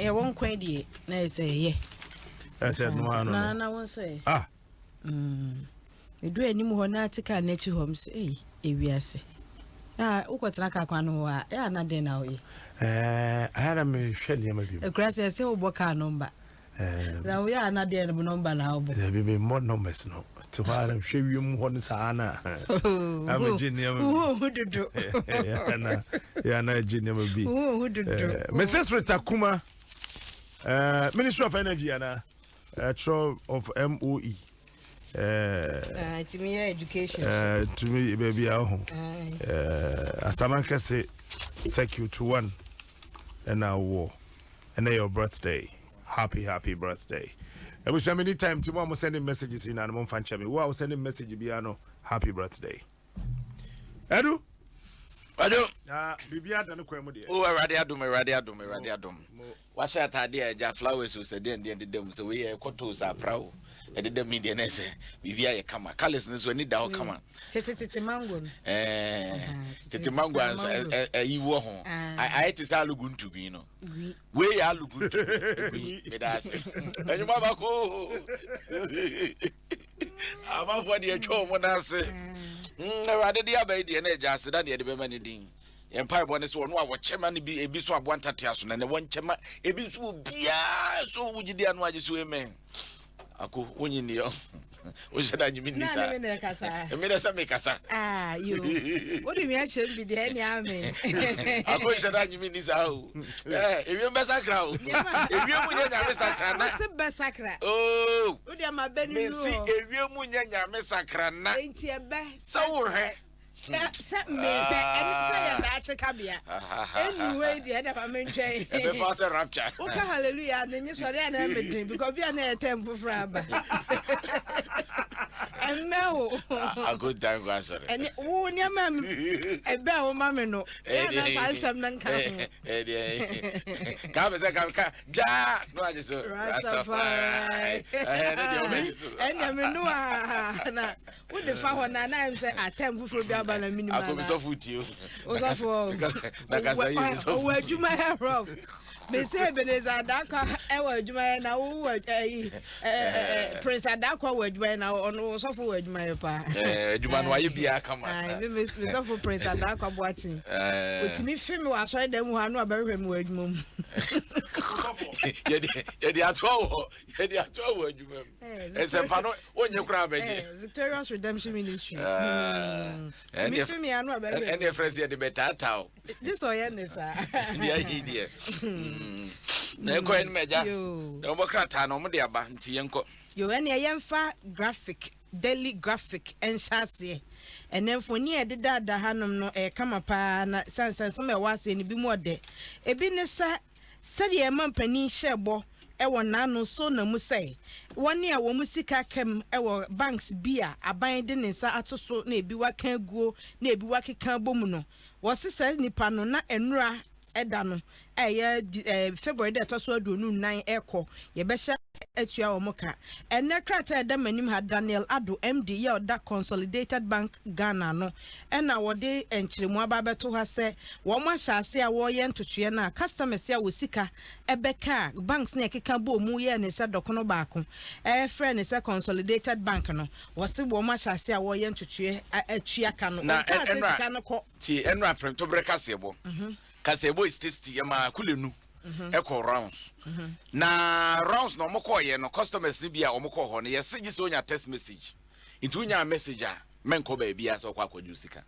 Yɛwɔ nkwa deɛ na yɛ sɛ ɛyɛ. Ɛsɛ no ano no. Na wo nso ɛ. Ah. Edu anim hɔ na ate kaa n'akyi hɔ m sɛ ei ewiase. Ah, wokɔtena kaa kwan no ho a, ɛyɛ ana dɛn na woyɛ? Ɛɛ, ayɛ na mehwɛ nneɛma bi mu. Ekura sɛ ɛsɛ wobɔ kaa nɔmba. Na woyɛ ana deɛ no nɔmba na wobɔ. Dabi memmɔ numbers no. Te hɔ ara hwɛ wiem hɔ no saa na. Amegye nneɛma bi. Wohu dodo. Yɛ ana agye nneɛma bi. Wohu dodo. Mrs. Rita Kuma, Ministry of Energy ana, Twerɛ of MOE. Tumi yɛ education. Tumi baabi a ɔho. Asamankɛse Circuit 1 ɛna wɔ. Ɛnɛ your birthday. Happy happy birthday. Ebusua mi ni time ti mo a mo sending messages nyinaa no mo nfa nkyɛn mi. Wo a wo sending message biara no happy birthday. Edu. Wadwo. Na biribi ada ne kwan mu deɛ. O Awurade adom, Awurade adom, Awurade adom. Wahyɛ ataade a agya flowers o sɛ deɛn deɛn deda mu sɛ wei yɛ ɛkɔtɔ o sɛ apra o ɛdeda mu deɛ na ɛsɛ biribi ayɛ kama colours no so ani da hɔ kama. Tete tete mango no. Ɛɛ tete mango a nso ɛyi wɔ ho ayɛ te sɛ alugu ntubin no. Wei yɛ alugu ntubin meda ase. Ɛnyuma baako amanfoɔ deɛ atwa wɔn nan ase. Awurade de aba yi deɛ na ɛgya ase da deɛ ɛde bɛma ne din. Yɛn mpaebɔ ne sɛ ɔno a wɔkyɛ ma no bi ebi so aboa ntatea so na ne wɔnkyɛ ma ebi nso obiara so wogye di ano agye so amen. Ako wonyi ni ɔ wohyɛ da nyimi ni saa. Na ne kasa. Emi dɛ sɛ mekasa. Ah yo. Wode mi ahyɛ bi deɛ ɛne amen. Ako nhyɛ da nyimi ni saa o. Eh ewiem bɛsakra o. Ewiem nyɛ nyame sakra na. Ɔse bɛsakra. Oh. Wode ama bɛ no nu. Mesi ewiem nyɛ nyame sakra na. Enti ɛbɛ. Sɛ wohwɛ. Sɛ mepɛ ɛne sɛ yɛ daakye kabea. Ɛnu wei deɛ ɛda ma mentwɛn. Ɛbɛfa sɛ rapture. Woka hallelujah ne nye sɔre a na ɛmɛ den because bi a na ɛyɛ tɛm foforɔ aba. Ɛmmɛ wo. Akontan kɔ asɔre. Ɛne wo nneɛma ɛbɛ a woma me no. Ɛyɛ na saa nsɛm no nka ho. Ɛdeɛ kaa bɛ sɛ ka ka gyaa no agye so. Rastafari. Ɛne deɛ wobɛgye so. Ɛnna me no a na. Wode fa hɔ na na sɛ atɛm foforɔ bi aba na menim ana. Akɔbisɔfo tie o. Osɔfo. Na kasa yi bisɔfo. Ɔwɔ adwuma yɛ rough. Mese Ebenezer Adakwa ɛwɔ adwuma yɛ na wo wɔ ɛyi ɛɛ Prince Adakwa wɔ adwuma yɛ na ɔno osɔfo wɔ adwuma yɛ paa. Ɛɛ adwuma no ayɛ biara kama. Ayi me me sɔfo Prince Adakwa Boateng. Otumi fi mi wɔ asɔre dɛm hɔ ano abɛhwɛ mi wɔ adwuma mu. Yɛde yɛde ato wɔ yɛde ato wɔ adwuma mu. Nsɛmpa no wonyɛ koraa bɛgye. Eh, Victorious Redemption Ministry. Tumi fi mi ano abɛhwɛ. Ɛne ɛfrɛ sɛ yɛde bɛtaataa o. This ɔyɛ ne saa. Deɛ ayi deɛ. Na ɛkɔ ɛnum agya. Na wɔbɔ krataa na wɔn de aba nti yɛnkɔ. Yo ɛne yɛmfa graphic daily graphic nhyɛ aseɛ. Ɛnɛ mfoni a ɛdedada hanom no ɛyɛ kama paa na sansan nsɛm a ɛwɔ aseɛ no bi mu ɔdɛ. Ebi ne sɛ Sɛdeɛ ɛma mpanin hyɛɛ bɔ wɔ n'ano so na mu sɛ, wɔn a wɔn sika ka mu wɔ banks bi a aban de ne nsa ato so na ebi waka aguo na ebi wakeka abɔ mu no, wɔse saa nnipa no na nnora da no a ɛyɛ February da ɛtɔ so 24 rekɔ, yɛbɛhyɛ atua wɔn ka. Ɛnnɛ krataa a ɛda m'anim ha, Daniel Addo, MD, yɛ ɔda Consolidated Bank Ghana ano na wɔde nkyerɛmu aba abɛto ha sɛ wɔn ahyɛ ase a wɔreyɛ ntotoeɛ no a customers a wɔ sika bɛka a banks no ɛkeka bɔɔ mu yɛɛ ne sɛ dɔkono baako ɛfrɛ ne sɛ Consolidated Bank no wɔse wɔn ahyɛ ase a wɔreyɛ ntotoeɛ atua ka no Na wɔkaa sɛ ɛnora sika no kɔ. Tie ɛnora prɛmtoberɛ kaseɛbɔ kaseɛbɔ is tasty yɛmaa kulenu ɛkɔ rounds na rounds na wɔn kɔɔyɛ no customers no bi a wɔn kɔɔ hɔ no yɛse gye sɛ onya text message nti wonya message a mɛnkɔ baabi a sɛ ɔkɔ akɔgye sika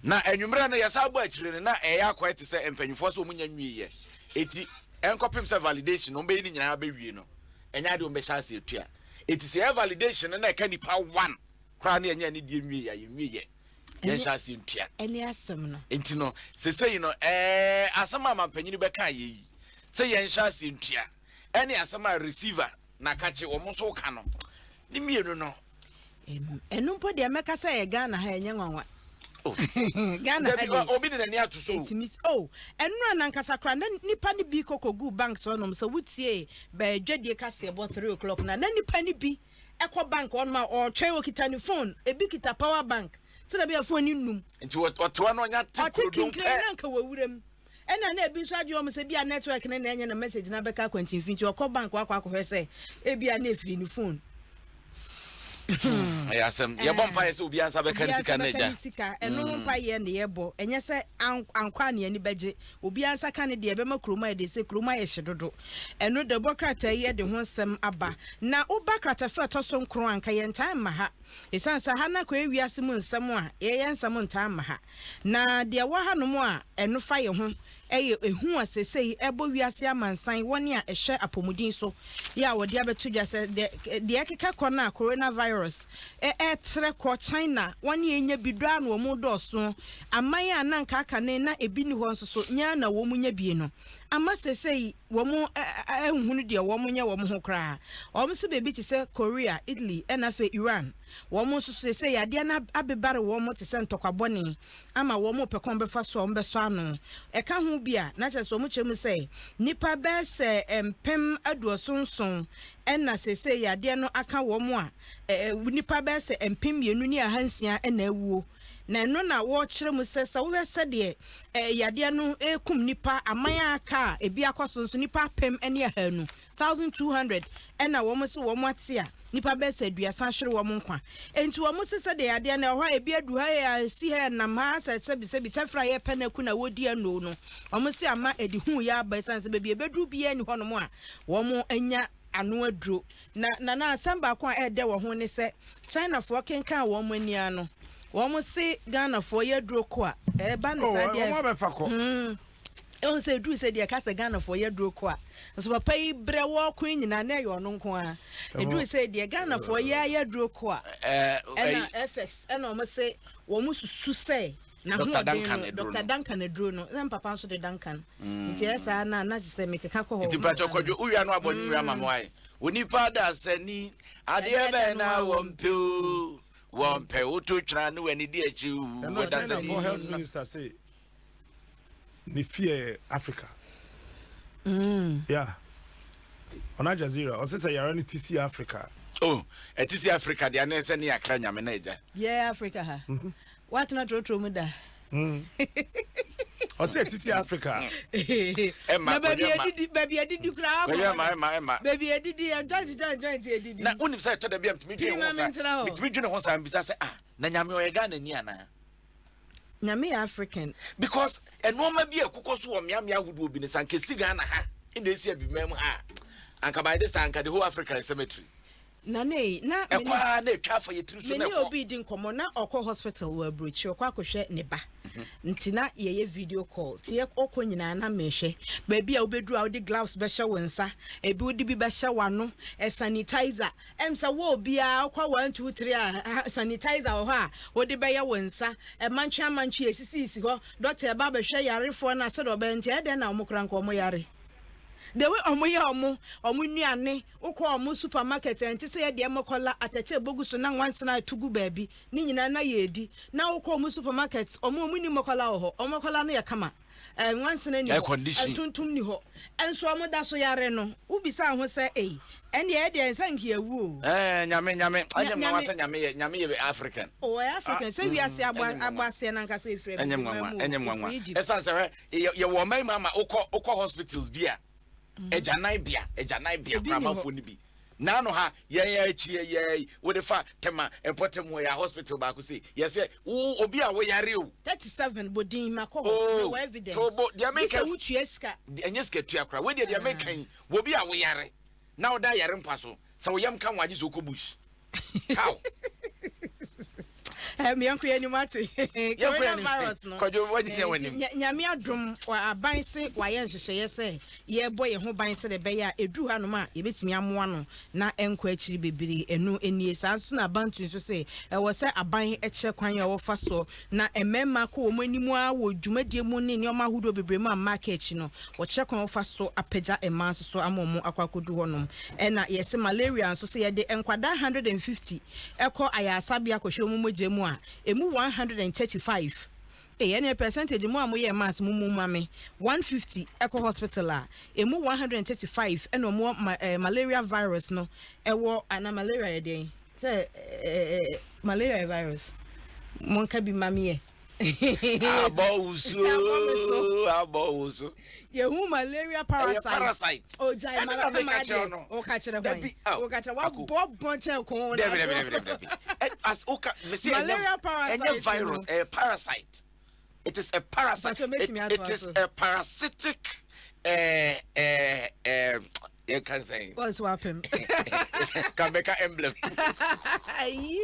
na anwummerɛ no yɛsa bɔ akyire no na ɛyɛ akɔɛ te sɛ mpanyinfoɔ sɛ wɔn nya nwieɛ eti ɛnkɔpem sɛ validation no wɔn bɛyi ne nyinaa bɛwie no ɛnyɛ adeɛ wɔn bɛhyɛ ase atua eti sɛ ɛyɛ validation no na ɛka nipa one koraa ne ɛnyɛ ne deɛ nwie yɛ a yɛnwie yɛ yɛnhyɛ aseɛ ntua. Ɛne asɛm no. Nti no, sesei no, ɛɛ asɛm a mampanyini bɛka yɛ yi, sɛ yɛnhyɛ aseɛ ntua, ɛne asɛm a receiver na kakye wɔn nso ka no, ne mmienu no. Ɛno mpo deɛ mɛka sɛ yɛ Ghana ha ɛnyɛ nwanwa. Oh. Ghana ha deɛ. Obi de n'ani ato so. Ɛtumi oh ɛnura nankasa koraa na nipa no bi kɔkɔ gu bank so nom sɛ wotie bɛɛ dwadie kaseɛ bɔ 3 o'clock na na nipa no bi ɛkɔ bank hɔ nom a ɔretwɛn okita ne phone ebi kita power bank sɛdeɛ ɛbɛyɛ phone ne num. Nti ɔte hɔ na ɔnya te ɔte kurodon kinkire pɛ. Na nka wɔ wura mu. Ɛna na ebi nso adwene wɔn sɛ ebia network no na ɛnyɛ na message no abɛka akwantinfi nti ɔkɔ bank hɔ akɔ akɔhwɛ sɛ ebia na efiri ne phone. Hmm, ɛyɛ asɛm. Yɛbɔ mpaeɛ sɛ obiara nsa bɛka ne sika no agya. Ne sika ɛno ho hmm. mpaeɛ na yɛbɔ. Ɛnyɛ sɛ ankɔ a ne ani bɛgye. Obiara nsa ka ne deɛ ɛbɛma kurom ayɛ de sɛ kurom ayɛ hye dodo. Ɛno de bɔ krataa yi de ho nsɛm aba. Na woba kratafa ɛtɔ so nkron anka yɛntaa mma ha. Ɛsiane sɛ ha na akɔyɛ wiase mu nsɛm a yɛyɛ nsɛm ntaa mma ha. Na deɛ ɛwɔ hanom a ɛno fa yɛn ho yɛ ehu a seesei ɛrebɔ wiase amansan wɔn a ɛhwɛ apɔmuden so yɛ a wɔde abɛto dwa sɛ deɛ ɛkeka kɔ no a coronavirus ɛretrɛ kɔ China wɔn a ɛnya bi dɔ ara na wɔn redɔɔso aman a na anka aka ne na ebi nni hɔ nso so nya ara na wɔn nya bie no ama seesei wɔn nhunu deɛ wɔn nyɛ wɔn ho koraa. Wɔn se baabi te sɛ Korea, Italy ɛna afei Iran Wɔn nso, seesei adeɛ no abebare wɔn te sɛ ntɔkwa bɔne ama wɔrepɛ kwan bɛfa so a wɔbɛsɔ ano. Ɛka ho bi a, na kyerɛ sɛ wɔkyerɛ mu sɛ nnipa bɛyɛ sɛ 70,000 na seesei yadeɛ no aka wɔn a nnipa bɛyɛ sɛ 2,600 na awuo. Na ɛno na wɔkyerɛ mu sɛ sɛ wohwɛ sɛdeɛ yadeɛ no rekum nnipa, aman a aka a ebi akɔ so nso nnipa 1,200 1,200 ɛna wɔn se wɔn ate a nnipa bɛyɛ sɛ 30 ahwere wɔn nkwa. Enti wɔn se sɛdeɛ yadeɛ no ɛwɔ hɔ a ebi adu ha yi a esi ha ɛnam ha sɛ sɛbi sɛbi tɛfrɛ a yɛpɛ no aku na wɔdi anoo no wɔn se ama ɛde hu yɛ aba esiane sɛ baabi ebeduru biara ni hɔnom a wɔn anya ano aduro. Na nana asɛm baako a ɛɛdɛ wɔ ho ne sɛ Chinafoɔ kenkan wɔn ani ano wɔn se Ghanafoɔ yɛ aduro ko a ɛɛba ne saa deɛ. Wɔn abɛfa kɔ. Ɛhu sɛ ɛduru sɛ deɛ ɛka sɛ Ghanafoɔ yɛ duro ko a nso papa yi berɛ wɔko yi nyinaa na ɛyɛ ɔno nko ara ɛduru sɛ deɛ Ghanafoɔ yɛ ayɛ duro ko a ɛna FX ɛna wɔn se wɔn susu sɛ n'ahoɔden no Dr. Duncan aduro no na papa nso de Duncan mm. nti ɛyɛ saa na na kyerɛ sɛ mekeka kɔ hɔ nti mpakyɛ kwadwo wowia no abɔ nwia ma mo ayɛ onipa da sani adeɛ bɛn na wɔmpɛ o wɔmpɛ woto twena ne w'ani di akyi wɔda sani health minister say ne fie yɛ Africa. Mm. Yeah. On Al Jazeera, ɔsɛ sɛ yàrá no ti si Africa. Oh, ɛti si Africa deɛ ne sɛ ne yɛakra nyame na agya. Yɛ Africa ha. Mm -hmm. Watena torotoro mu da. Mm. Ɔsɛ ɛti si Africa. Ɛma na baabi adidi baabi adidi koraa akɔ. Ɛma ɛma ɛma. Baabi adidi yɛ joint joint joint adidi. Na wonim sɛ ɛtɔ da bi a metumi dwene ho saa. Metumi dwene ho saa mbisa sɛ ah na nyame ɔyɛ Ghana ni anaa? Nyame yɛ African. Because nnoɔma bi a ɛkokɔ so wɔ mmeammea ahodoɔ bi no sɛ anka ɛsi Ghana ha na ɛsi Abibiman mu ha a anka by this time anka the whole Africa is cemetery. Nana ei, na me ne, Ɛkɔ ara na ɛtwa afa yɛ tiri so me na ne ɛkɔ. obi redi nkɔmmɔ, na ɔkɔ hospital wɔ aburokyire, ɔkɔ akɔhwɛ ne ba. Nti na yɛyɛ video call, nti yɛ ɔkɔ nyinaa na mehwɛ. Baabi a wobɛduru a wode gloves bɛhyɛ wo nsa, ebi wode bi bɛhyɛ w'ano, sanitizer, Ɛm sɛ wo obiara wokɔ one two three a sanitizer wɔ hɔ a wode bɛyɛ wo nsa. Ɛmantwe amantwe esisisi hɔ. Dɔkta ɛba abɛhwɛ yarefoɔ no a sɛdeɛ ɔbɛyɛ nti ɛyɛ dɛn na wɔn koraa nka wɔn yare. The way wɔn yɛ wɔn wɔn nnuane wokɔ wɔn supermarket ɛnte sɛ yɛ deɛ mɔkɔla atɛkyɛ ɛbɔ gu so na nwansena ɛto gu baabi ne nyinaa na yɛredi na wokɔ wɔn supermarket wɔn wɔn nni mɔkɔla wɔ hɔ wɔn mɔkɔla no yɛ kama. Nwansena nni hɔ, ntontom nni hɔ, nso wɔn da so yare no, wobisaa ho sɛ, Ei, ɛndeɛ ɛdeɛ ɛnsɛ nka yɛawu o. Ɛɛ, Nyame, Nyame, ɛnyɛ nwanwa sɛ Nyame yɛ, Nyame yɛ African. O, ɔyɛ African, sɛ wiase abɔ, abɔ aseɛ no ankasa ɛfiri Abibiman mu o, ɛnyɛ nwanwa, ɛfiri Egypt. Ɛsiane sɛ hwɛ, yɛ, yɛwɔ ɔman mu ama wokɔ, wokɔ hospitals bi a, agyanan bea, agyanan bea koraa amanfoɔ no bi. Naano ha yɛn yɛ akyi yɛ yɛ wode fa tema mpɔtam hɔ yɛ hospital baako sei yɛ sɛ wo obi a woyare o. 37 bɔ din ma kɔ hɔ oh, wɔ evidence. Tobo deɛ meka sɛ wotua sika. Ɛnyɛ sika tua koraa wei deɛ deɛ meka yi wɔ obi a woyare na woda yare mpa so sɛ wo yam ka ho agye sɛ wokɔ bush. How? Yɛnkɔ yɛn anim ate. Coronavirus no. Kwadwo wagye yɛn anim. Nyame adom aban se wayɛ nhyehyɛeɛ sɛ yɛrebɔ yɛn ho ban sɛdeɛ ɛbɛyɛ a ɛduru hanom a yɛbɛtumi amoa no na ɛnkɔ akyiri bebree. Ɛno nie. Saa nso na Bantu nso se ɛwɔ sɛ aban kyerɛ kwan a wɔfa soɔ na mmarima kɔ wɔn anim ara wɔ dwumadie mu ne nneɛma ahodoɔ bebree mu a mmaa ka akyi no, wɔkyerɛ kwan a wɔfa so apagya mmaa nso so ama wɔn akɔ akɔdu hɔnom. Ɛna yɛse malaria nso sɛ yɛde nkwadaa 150 kɔ ayaresabea kɔhwɛ wɔn mogya mu a, ɛmu 135 Ei ɛneɛ percentage mo a mo yɛɛ maths mo mu ma me, 150 kɔ hospital a, ɛmu 135 ɛna ɔmo wɔ ma eh, malaria virus no ɛwɔ, anaa malaria yɛ deɛn? Sɛ eh, eh, malaria yɛ virus? Monka bi ma me ɛ. Abɔ wo so, abɔ wo so. Yɛhu malaria parasite. Ɛyɛ parasite. Ogyae Ɛno na malaka meka kyerɛ adeɛ. no. Woka kyerɛ hwan? Dabi, aw, Woka kyerɛ ako. wabɔ bɔn kyɛn ko. Dabi, dabi, dabi, dabi, dabi. As woka, mese ɛnyɛ Malaria parasite ɛnyɛ virus, no. ɛyɛ parasite. It is a parasite. Mpacho, It, mɛtumi it atoa is so. a parasitic yɛka sɛn? What's wapem? Ka mɛka emblem. Ayi.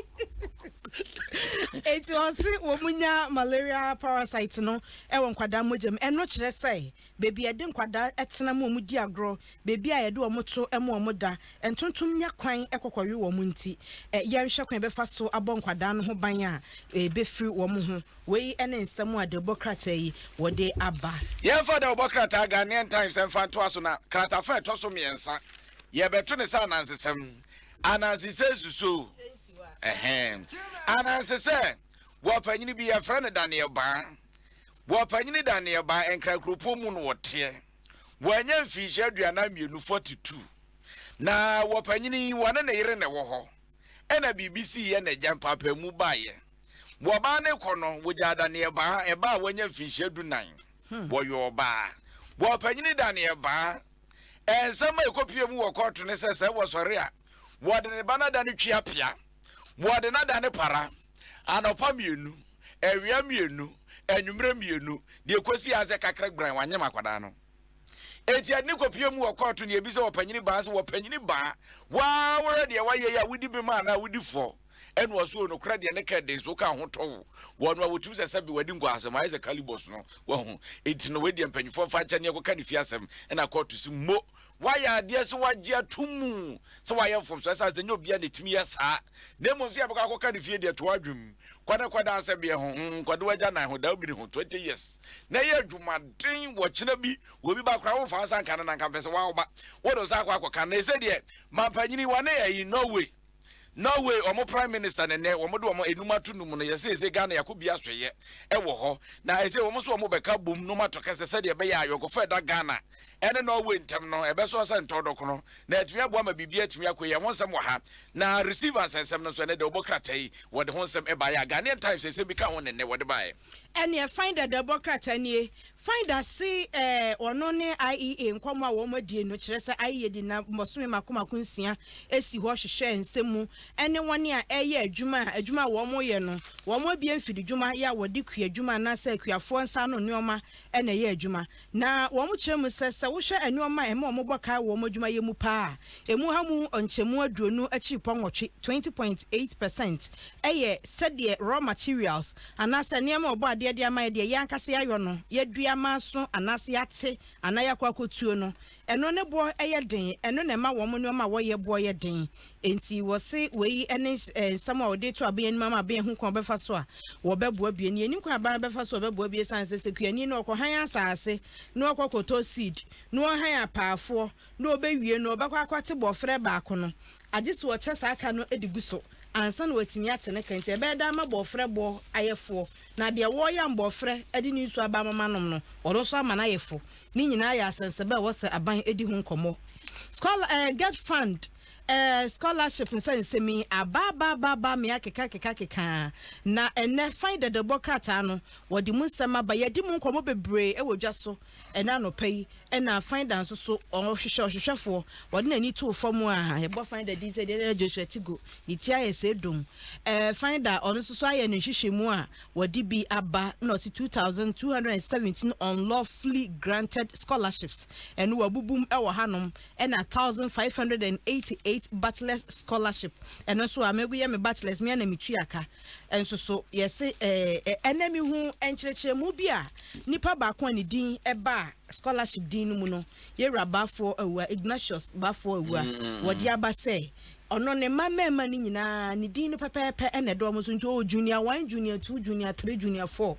Eti ɔse wɔn mu nya malaria parasite no ɛwɔ nkwadaa mogya mu. Ɛno kyerɛ sɛ beebi a yɛde nkwadaa ɛtena mu a wɔn di agorɔ, beebi a yɛde wɔn to ɛmo wɔn da, ntontom nya kwan ɛkɔkɔwe wɔn nti, yɛnhwɛ kwan yɛbɛfa so abɔ nkwadaa no ho ban a ebɛfiri wɔn ho. Wei ɛne nsɛm a de bɔ krataa yi wɔde aba. Yɛmfa da wɔbɔ krataa Ghanaian Times ɛmfa ntoa so, na kratafa a ɛtɔ so mmiɛnsa yɛbɛto ne sɛ anansesɛm anansesɛ suso ɛhɛn ananse sɛ wɔpanyini bi yɛfrɛ no Daniel Baa. Wɔpanyini Daniel Baa, Nkrakuropɔn mu no wɔteɛ. Wɔanya mfirinhyia 42, 42, na wɔpanyini yi wɔne ne yere na ɛwɔ hɔ, ɛna biribi sii yɛ n'agya mpaapaemu baeɛ. Wɔbaa ne kɔ no wɔgyaa Daniel Baa ɛbaa a wɔanya mfirinhyia 14. Wɔyɛ ɔbaa. Wɔpanyini Daniel Baa, ɛnsɛm a ɛkɔpie mu wɔ kɔɔto ne sɛ wɔsɔre a wɔde ne ba no ada ne twi apea, wɔde no ada ne para anɔpa mmienu, awia mmienu, anwummerɛ mmienu. Deɛ kɔsi a sɛ kakra gbran wanyem akwadaa no. Eti ade ne kɔpie mu wɔ kɔɔto ne ebi sɛ wɔpanyini baa sɛ wɔpanyini baa waa wɔrɛ deɛ wayɛ yi a wodi bem anaa wodi fɔ. Ɛna ɔso nokorɛ deɛ ne kɛ den so ka ho tɔ wo wɔn a wɔtum sɛ sɛbi wadi nkɔ asɛm ayɛ sɛ kalibɔs no wahu. Eti no wɔadi mpanyinfoɔ mfa nkyɛn ne ɛkɔka ne fie asɛm. Ɛna kɔɔto si mo wayɛ adeɛ sɛ wagye ato mu sɛ wayɛ mfomso, ɛsɛ sɛ nyɛ obiara na ɛtumi yɛ saa, na mmom sɛ yɛbɛkɔ akɔka ne fie deɛ to adwem kɔne kɔda asɛ beɛ ho nkɔde wagya nan ho da obi ne ho 20 years na ɛyɛ adwumaden. Wɔkyena bi obi ba koraa womfa nsa nka no na nka mpɛ sɛ woawoba wode wo sa akɔ akɔka no. Na ɛsɛ deɛ mampanyini wɔne ayi Norway ɔmo prime minister nɛnɛ wɔn de wɔn enum ato num no yɛsɛ ɛsɛ Ghana yɛakɔ bi asɔyɛ ɛwɔ hɔ, na ɛsɛ wɔn nso wɔn bɛka bom no ato kɛsɛ sɛdeɛ ɛbɛyɛ a ayɔnkofa ɛda Ghana ɛne Norway ntɛm no ɛbɛsɔ sɛ ntɔdɔkono na ɛtumi aboa ma biribi atumi akɔ yɛ ho nsɛm wɔ ha. Na receiver nsɛnsɛm no nso ɛnɛ de wɔbɔ krataa yi wɔde ho nsɛm ɛbaeɛ a Ghanaian Times nsɛm bi ka ho nɛnɛ wɔde baeɛ. Ɛneɛ Finder de bɔ krataa nie. Finder se ɔno ne IEA nkɔmmɔ a wɔn adie no kyerɛ sɛ IEA di na mmɔsome mako mako 6 esi hɔ hwehwɛ nsɛm mu ɛne wɔn a ɛyɛ adwuma a adwuma a wɔn yɛ no wɔn abie mfididwuma yɛ a wɔde kua adwuma anaasɛ akuafoɔ nsa ano nneɛma ɛna ɛyɛ adwuma. Na wɔn kyerɛ mu sɛ wohwɛ nneɛma a ɛma wɔn bɔ kaa wɔ wɔn adwuma yɛ mu paa, emu ha mu nkyɛmu 20.8, 20.8%, ɛyɛ sɛdeɛ raw materials anaasɛ nneɛma a ɔbɔ adeɛ de ama yɛ deɛ yɛn ankasa yɛayɔ no, yɛdua ama so anaasɛ yɛate anaa yɛakɔ akɔtuo no, ɛno ne boɔ ɛyɛ den. Ɛno na ɛma wɔn nneɛma a wɔyɛ boɔ yɛ den. Nti wɔse wei ne nsɛm a wɔde to aban anim ama aban ho kwan bɛfa so a wɔbɛboa bie ne yɛnim kwan aban bɛfa so a wɔbɛboa bie san sɛ kuani no ɔkɔhan asase na ɔkɔ kɔtɔ seed na ɔhan apaafoɔ na ɔbɛwie no ɔbɛkɔ akɔte bɔɔfrɛ baako no agye so ɔkyɛ saa aka no de gu so ansa na watumi ate ne ka. Nti ɛbɛyɛ da ama bɔɔfrɛ boɔ ayɛfoɔ na deɛ wɔreyɛ mbɔɔfrɛ de ne nsuo aba amama nom no ɔno nso ama no ayɛfo. Ne nyinaa yɛ asɛnsɛbɛ a ɛwɔ sɛ aban di ho nkɔmmɔ. Scholar GETFund scholarship nsa nsɛm yi aba aba aba aba mea keka keka keka, na ɛnɛ fan dɛdɛbɔ krataa no wɔde mu nsɛm aba. Yɛde mu nkɔmmɔ bebree ɛwɔ dwa so ɛna anɔpa yi. Ɛna Finder nso so ɔhwehwɛ ɔhwehwɛfoɔ wɔde n'ani too fam a yɛbɔ Finder din sɛ deɛ Joshua Tigo ne ti ayɛ sɛ dom Finder ɔno nso so ayɛ ne nhwehwɛmu a wɔde bi aba na ɔsi 2217 unlawfully granted scholarships, ɛno wɔabubum ɛwɔ hanom, ɛna 1588 bachelors scholarship, ɛno nso a mɛgu yɛ me bachelors mea na metua ka nso so. Yɛse ɛnɛ mi hu nkyerɛkyerɛmu bi a nipa baako a ne din ɛba scholarship din no mu no, yɛwura Baafoɔ Awua, Ignatius Baafoɔ Awua, wɔde aba sɛ ɔno ne mma mmarima no nyinaa ne din no pɛpɛɛpɛ ɛna ɛdɔ ɔmo so, nti ɔwɔ junior one, junior two, junior three, junior four.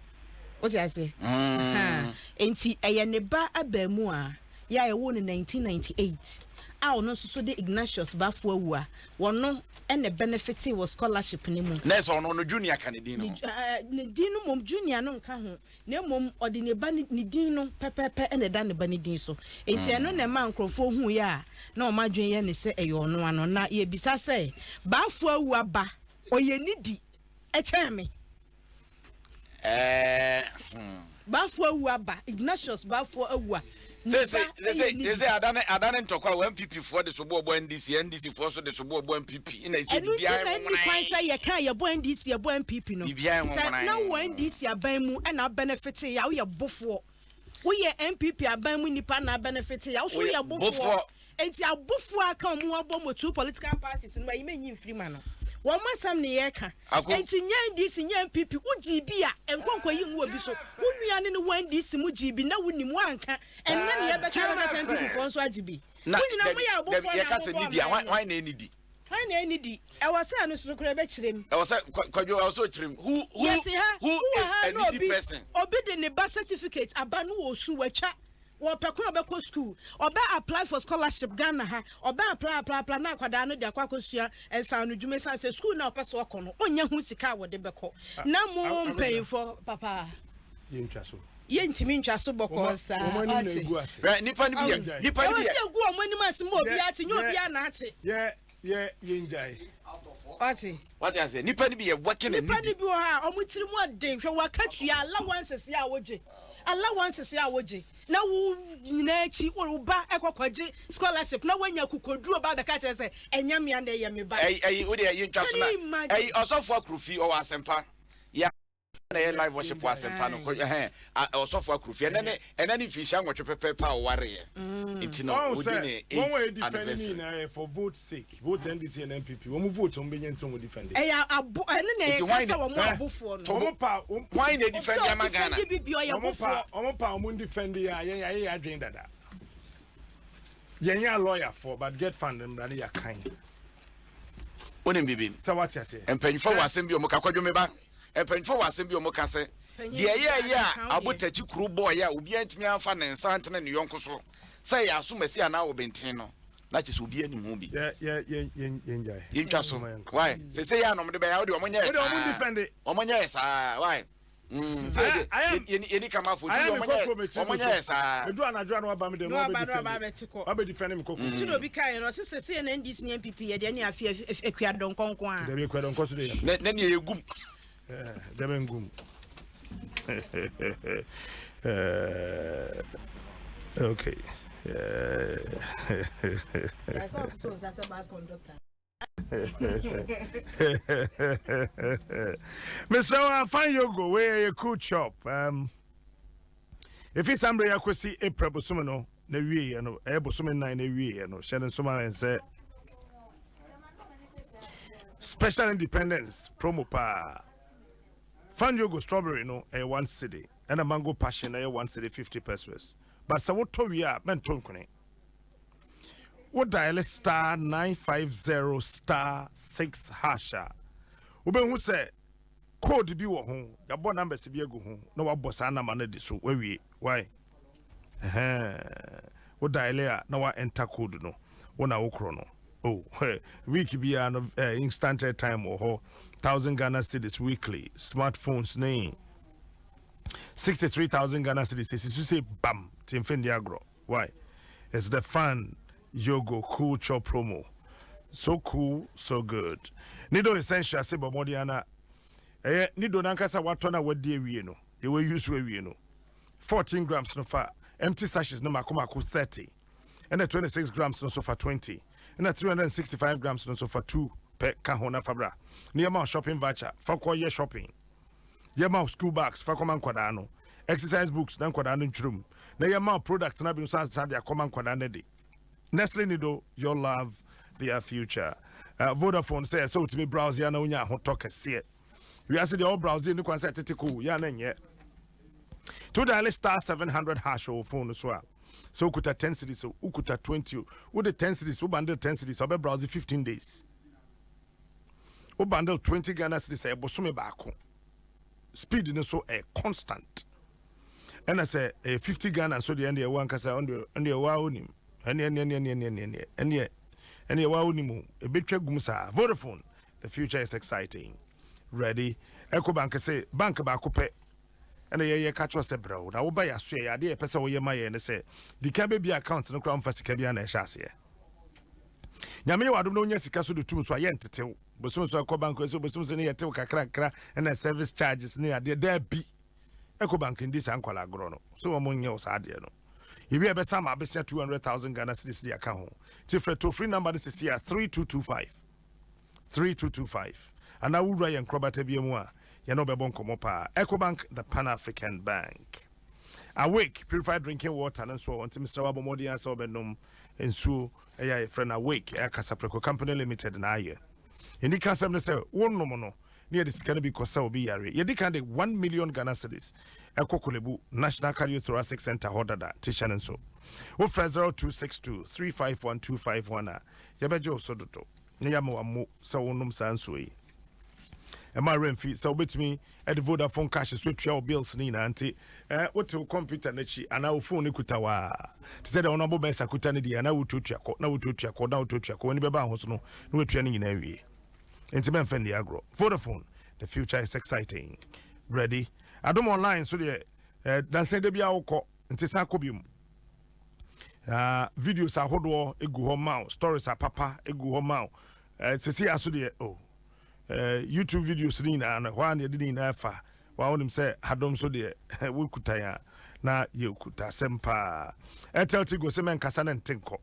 Wote ase? Nti ɛyɛ ne ba abaamu a yɛ a ɛwɔ no 1998 a ɔno nso so de Ignatius Baafoɔ Awua, wɔno ɛna benefit wɔ scholarship ne mu. Na ɛsɛ ɔno no junior ka ne din no ho? Ne din no mmom junior no nka ho, na mmom ɔde ne ba ne din no pɛpɛɛpɛ ɛna ɛda ne ba ne din so. Nti ɛno na ɛma nkurɔfoɔ hu yɛ a na wɔn adwene yɛ ne sɛ ɛyɛ ɔno ano. Na yɛbisa sɛ Baafoɔ Awu aba ɔyɛ ne di ɛkyɛn me. Ɛɛ hmm. Baffour awu aba, Ignatius Baffour awu a, ne ba Sese yɛ sese ne sese bi. Adane adane ntɔkwa wɔ NPP foɔ de soboɔ bɔ NDC, NDC foɔ nso de soboɔ bɔ NPP na ɛsɛ Ɛno nti biribiara na ɛnni kwan nwowonan. sɛ yɛka a yɛbɔ NDC yɛbɔ NPP no. Biribiara Sɛ na wowɔ nwowonan. NDC aban mu na abenefitee a, woyɛ bofoɔ. Woyɛ NPP aban mu nipa na abenefitee a, wo nso Woyɛ woyɛ bofoɔ. bofoɔ. Enti abofoɔ a aka wɔn ho abom wɔ two political parties no mu ayi menyi mfiri ma no. Wɔn asɛm ne yɛreka. Ako. Enti nyɛ NDC nyɛ NPP, wogyee bi a, nkɔ nkɔyi ngu obi so. Wo nua ne no wɔ NDC mu gyee bi na wonim, woanka. Ɛnnɛ ne yɛbɛka bɛka sɛ NPP foɔ nso agye bi. Na Mo nyinaa dabi moyɛ dabi abofoɔ na yɛka sɛ mobɔ nidi a ɔman hwan no. hwan na ɛnidi? Hwan na ɛnidi? Ɛwɔ sɛ ɛno nso koraa ɛbɛkyerɛ mu. Ɛwɔ sɛ Kwadwo ɛwɔ sɛ ɔkyerɛ mu. Who who Yɛte ha, who wowɔ is ha a na needy obi person? obi de ne ba certificate aba no wɔ su watwa wɔpɛ kwan a ɔbɛkɔ school ɔbɛ apply for scholarship Ghana ha ɔbɛ apply apply apply na akwadaa no de akɔ akɔsua nsaano dwuma esan sɛ school na ɔpɛ so ɔkɔ no ɔnyɛ ho sika a wɔde bɛkɔ na mo mpanyinfoɔ papa Yɛntwa so. Yɛntumi ntwa so bɔkɔɔ saa Wɔn anim na ɔte. egu ase. Hwɛ nipa no bi yɛ Yɛngyae. nipa no Ɛwɔ bi sɛ yɛ. egu wɔn anim ase ma Yɛ obiara te nyɛ yɛ obiara na ate. yɛ yɛ yɛngyae. Ɔte. Wate aseɛ nipa no bi yɛ working and Nnipa no needy. bi wɔ hɔ a, wɔn tirim ɔden. Hwɛ w'akatua, allowances a wogye, allowances a wogye, na wo nyinaa akyi, wo ba kɔ kɔgye scholarship, na woanya akokoduro ba abɛka kyerɛ sɛ, ɛnyɛ me a na ɛyɛ me ba. Ɛyi ɛyi wo deɛ yɛntwa so Can na you imagine? ɛyi ɔsɔfo Akrofi ɔwɔ asɛmpa yɛ na ɛyɛ live worship wɔ asɛmpa no kɔ ɛhɛn ɔsɔfo Akrofi ɛnɛ ne ɛnɛ ne mfinhyia nwɔtwe pɛpɛɛpɛ a ɔwareɛ nti no Wɔn wodi sɛ ne wɔn wɔ eighth defend ne anniversary. nyinaa yɛ for vote sake, both NDC and NPP wɔn vote wɔn bɛ nya nti wɔn defend. Ɛyɛ abo, ɛno na Nti yɛka hwan sɛ ne wɔn Eh, abofoɔ no. wɔn pa wɔn Hwan na Obi defend a ama Ghana? ɔdefɛndi bi bi ɔyɛ wɔn pa bofoɔ. wɔn pa wɔn defend yɛ a yɛn yɛ yɛ adwene dada. Yɛn yɛ lawyer for but get fund mbra ne yɛ kan. Wonim biribi? Sɛ wate aseɛ. Mpanyinfoɔ wɔ asɛm bi a wɔka kwadwo me ba. Mpanyinfoɔ wɔ asɛm bi a wɔka sɛ Panyin deɛ bi ɛyɛ a ɛyɛ a ka wo deɛ. abotakyi kuro bɔɔyɛ a obiara ntumi amfa ne nsa antene ne yɔnko so sɛ ɛyɛ asomasi anaa ɔbɛnten no na kyerɛ sɛ obiara nim ho bi. Yɛ yɛ yɛn yɛn yɛn gyae. Yɛntwa so. Mma yɛnkɔ. Why? Sɛ sɛ yɛ a na wɔde bɛyɛ a wode wɔn nyɛɛ Wode wɔn saa. defend it. Wɔn nyɛɛ saa. Why? Mm, sɛ Ayɛ yɛde ayɛ yɛni yɛni kamafo nti ayɛ wɔn me nyɛɛ kɔkɔ me tiri wɔn mi nyɛɛ so. saa. Edu anadwo a na waba me dɛm Na na waba wabɛ na waba defend. abɛte kɔ. Wabɛ defend me kɔkɔ. Nti na obi kaeɛ no, ɔse sɛsei na NDC ne NPP yɛ deɛ ne afe Akua Donkor nko ara. Dabi Akua Donkor so de yɛ. Na na nea yɛgum. Eh, dabi ngum. Eh, okay. Eh. Yɛsɛ ɔtoto nsa sɛ bus conductor. Mesrɛ wo afan yogo wei ɛyɛ cool chop. Um, ɛfi saa mmerɛ yi akɔsi April bosome no na wieɛ no ɛyɛ bosome nnan na wieɛ no hyɛ no nso ma yɛn sɛ special independence promo paa. Fan yogo strawberry no ɛyɛ one cedi ɛna mango passion ɛyɛ one cedi 50 pesos but sɛ wotɔ wie a mɛnto nkone. Wo diale star 950 star 6 hash a, wobɛhu sɛ code bi wɔ ho, yɛabɔ numbers bi agu ho na wabɔ saa number no adi so, wawie. Why? Ɛhɛn. Wo diale a na wa enter code no, wo na wokorɔ no. Oh, week biara no eh, instant airtime wɔ hɔ, 1000 Ghana cedis weekly, smartphones ne 63,000 Ghana cedis esi so sɛ bam, te mfe ndi agorɔ. Why? It's the fun yogo cool chop promo. So cool, so good. Nido essential se bɔ mmɔden ana ɛyɛ nido nankasa watɔ na wadi awie no deɛ wayi so awie no 14 grams no fa empty sachets no mako mako 30 ɛna 26 grams no so fa 20 ɛna 365 grams no so fa 2 pɛ ka ho na fa bra na yɛma shopping voucher fa kɔ yɛ shopping. Yɛma wo school bags fa kɔma nkwadaa no, exercise books na nkwadaa no ntwerɛ mu, na yɛma wo products no bi nso asan de akɔma nkwadaa no de. Nestle Nido, your love, their future. Uh, Vodafone sɛ ɛsɛ wotumi browse ya na wonya ahotɔ kɛseɛ. Wiase deɛ ɔwɔ browse ne kwan sɛ tete ko ya na nyɛ. To dial star 700 hash wɔ phone so a sɛ wokuta 10 cities wokuta 20 wode 10 cities wo bundle 10 cities ɔbɛ browse 15 days. Wo bundle 20 Ghana cedis ɛyɛ bosome baako. Speed no so ɛyɛ constant. Ɛna sɛ ɛyɛ 50 Ghana nso deɛ ɛndeɛ wo ankasa ɛndeɛ ɛndeɛ wa onim. Ɛndeɛ ɛndeɛ ɛndeɛ ɛndeɛ ɛndeɛ ɛndeɛ ɛndeɛ wa onim o. Ebetwa gum saa. Vodafone, the future is exciting. Ready? Ecobank se bank baako pɛ ɛna yɛyɛ ka kyerɛ sɛ brɛ wo na woba yɛ aso yɛ adeɛ yɛpɛ sɛ woyɛ ma yɛn ne sɛ di kan bɛbia account no koraa mfa sika biara na ɛhyɛ aseɛ. Nyame yɛ w'adom na wonya sika so de tum so a, yɛntetew. Bosom so ɛkɔ bank so bosom so ne yɛtew kakrakra ɛna service charges ne adeɛ. Daabi. Ecobank ndi saa nkwala agorɔ no. So wɔn nyɛ wo saa adeɛ no. Yɛwie a ɛbɛsan ama abɛsia 200,000 Ghana cedis de aka ho. Nti frɛ toll free number no sisi a 3225 3225 anaa wowura yɛn nkorabata bi mu a yɛne wo bɛbɔ nkɔmmɔ paa. Ecobank, the Pan-African Bank. Awake purified drinking water no nso wɔ hɔ nti mesrɛ wo abɔ mmɔden ara sɛ wobɛnom nsuo ɛyɛ a yɛfrɛ no Awake ɛyɛ Kasapreko Company Limited na ayɛ. Yɛn ka asɛm no sɛ wonom no na yɛde sika no bi kɔsa obi yareɛ. Yɛdi kan de 1 million Ghana cedis ɛkɔ Korle National Cardiothoracic Center hɔ dada te hyɛ no nso. Wofrɛ 0262 351 251 a yɛbɛgye wo so dodo na yɛama wammo sɛ wonom saa nsuo yi. Ɛma remfi sɛ wobɛtumi de Vodafone Cash so atua wo bills no nyinaa nti wote wo computer no akyi anaa wo phone no kuta wo a te sɛ deɛ wɔno abɔ bɛsa kuta no deɛ anaa wotuatua kɔ na wotuatua kɔ na wotuatua kɔ w'ani bɛba ho so no na watua no nyinaa wie nti mɛmfa nni agorɔ. Vodafone, the future is exciting. Ready Adom Online so deɛ dansɛn da bi a wokɔ nti san kɔ bi mu. Videos ahodoɔ egu hɔ ma wo, stories apapa egu hɔ ma wo. Sisi aso deɛ oh, YouTube videos no nyinaa no ɛhɔ a na yɛde ne nyinaa fa wa wonim sɛ Adom so deɛ wokuta yɛn a na yɛkuta asɛm paa. Airtel Tigo sɛ mɛnkasa ne nte nkɔ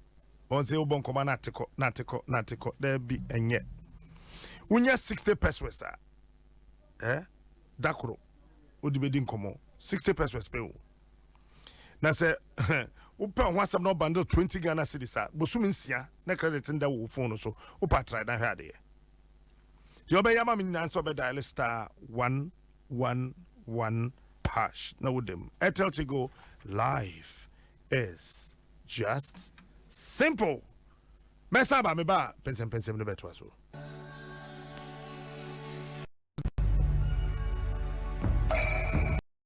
wɔn sɛ wobɔ nkɔmɔ na ate kɔ na ate kɔ na ate kɔ. Daabi, ɛnyɛ wonya 60 pesewas a da koro wode bɛdi nkɔmmɔ 60 pesewas pɛ o. Na sɛ wopɛ ho asɛm na ɔbundle 20 Ghana cedis a bosom 6 na credit nda wɔ wo phone no so. Wopɛ atrae na hwɛ adeɛ deɛ ɔbɛyɛ ama me nyinaa sɛ ɔbɛdial *111# na wodam. Airtel Tigo, life is just simple. Mɛsa aba me ba a pɛnsɛmpɛnsɛm no bɛtoa so.